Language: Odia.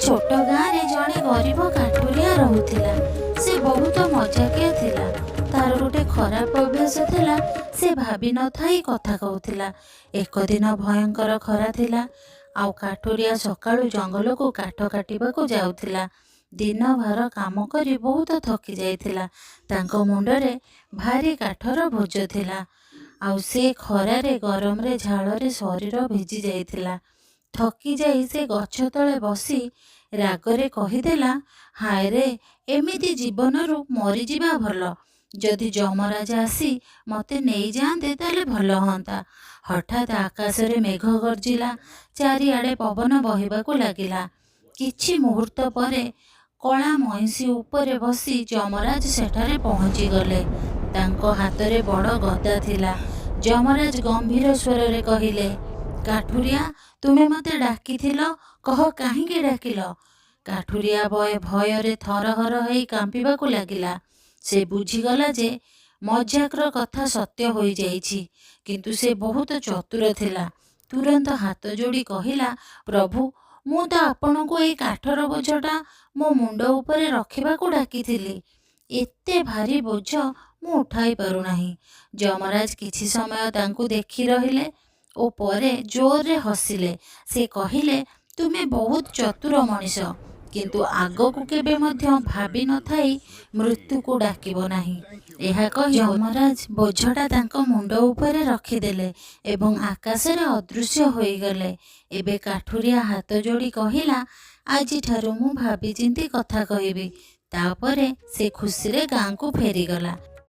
ଛୋଟ ଗାଁରେ ଜଣେ ଗରିବ କାଠୁରିଆ ରହୁଥିଲା। ସେ ବହୁତ ମଜାକିଆ ଥିଲା। ତାର ଗୋଟେ ଖରାପ ଅଭ୍ୟାସ ଥିଲା, ସେ ଭାବି ନଥାଇ କଥା କହୁଥିଲା। ଏକ ଦିନ ଭୟଙ୍କର ଖରା ଥିଲା ଆଉ କାଠୁରିଆ ସକାଳୁ ଜଙ୍ଗଲକୁ କାଠ କାଟିବାକୁ ଯାଉଥିଲା। ଦିନଭର କାମ କରି ବହୁତ ଥକି ଯାଇଥିଲା। ତାଙ୍କ ମୁଣ୍ଡରେ ଭାରି କାଠର ବୋଝ ଥିଲା ଆଉ ସେ ଖରାରେ, ଗରମରେ, ଝାଳରେ ଶରୀର ଭିଜି ଯାଇଥିଲା। ଥକି ଯାଇ ସେ ଗଛ ତଳେ ବସି ରାଗରେ କହିଦେଲା, "ହାୟରେ, ଏମିତି ଜୀବନରୁ ମରିଯିବା ଭଲ। ଯଦି ଯମରାଜ ଆସି ମୋତେ ନେଇଯାଆନ୍ତେ, ତାହେଲେ ଭଲ ହୁଅନ୍ତା।" ହଠାତ୍ ଆକାଶରେ ମେଘ ଗର୍ଜିଲା, ଚାରିଆଡ଼େ ପବନ ବହିବାକୁ ଲାଗିଲା। କିଛି ମୁହୂର୍ତ୍ତ ପରେ କଳା ମଇଁଷି ଉପରେ ବସି ଯମରାଜ ସେଠାରେ ପହଞ୍ଚିଗଲେ। ତାଙ୍କ ହାତରେ ବଡ଼ ଗଦା ଥିଲା। ଯମରାଜ ଗମ୍ଭୀର ସ୍ୱରରେ କହିଲେ, "କାଠୁରିଆ, ତୁମେ ମୋତେ ଡାକିଥିଲ, କହ କାହିଁକି ଡାକିଲ?" କାଠୁରିଆ ଭୟରେ ଥରହର ହେଇ କାମ୍ପିବାକୁ ଲାଗିଲା। ସେ ବୁଝିଗଲା ଯେ ମଜାକର କଥା ସତ୍ୟ ହୋଇଯାଇଛି। କିନ୍ତୁ ସେ ବହୁତ ଚତୁର ଥିଲା। ତୁରନ୍ତ ହାତ ଯୋଡ଼ି କହିଲା, "ପ୍ରଭୁ, ମୁଁ ତ ଆପଣଙ୍କୁ ଏଇ କାଠର ବୋଝଟା ମୋ ମୁଣ୍ଡ ଉପରେ ରଖିବାକୁ ଡାକିଥିଲି। ଏତେ ଭାରି ବୋଝ ମୁଁ ଉଠାଇ ପାରୁନାହିଁ।" ଯମରାଜ କିଛି ସମୟ ତାଙ୍କୁ ଦେଖି ରହିଲେ ଓ ପରେ ଜୋରରେ ହସିଲେ। ସେ କହିଲେ, "ତୁମେ ବହୁତ ଚତୁର ମଣିଷ, କିନ୍ତୁ ଆଗକୁ କେବେ ମଧ୍ୟ ଭାବି ନଥାଇ ମୃତ୍ୟୁକୁ ଡାକିବ ନାହିଁ।" ଏହା କହି ଯମରାଜ ବୋଝଟା ତାଙ୍କ ମୁଣ୍ଡ ଉପରେ ରଖିଦେଲେ ଏବଂ ଆକାଶରେ ଅଦୃଶ୍ୟ ହୋଇଗଲେ। ଏବେ କାଠୁରିଆ ହାତ ଯୋଡ଼ି କହିଲା, "ଆଜିଠାରୁ ମୁଁ ଭାବିଚିନ୍ତି କଥା କହିବି।" ତାପରେ ସେ ଖୁସିରେ ଗାଁକୁ ଫେରିଗଲା।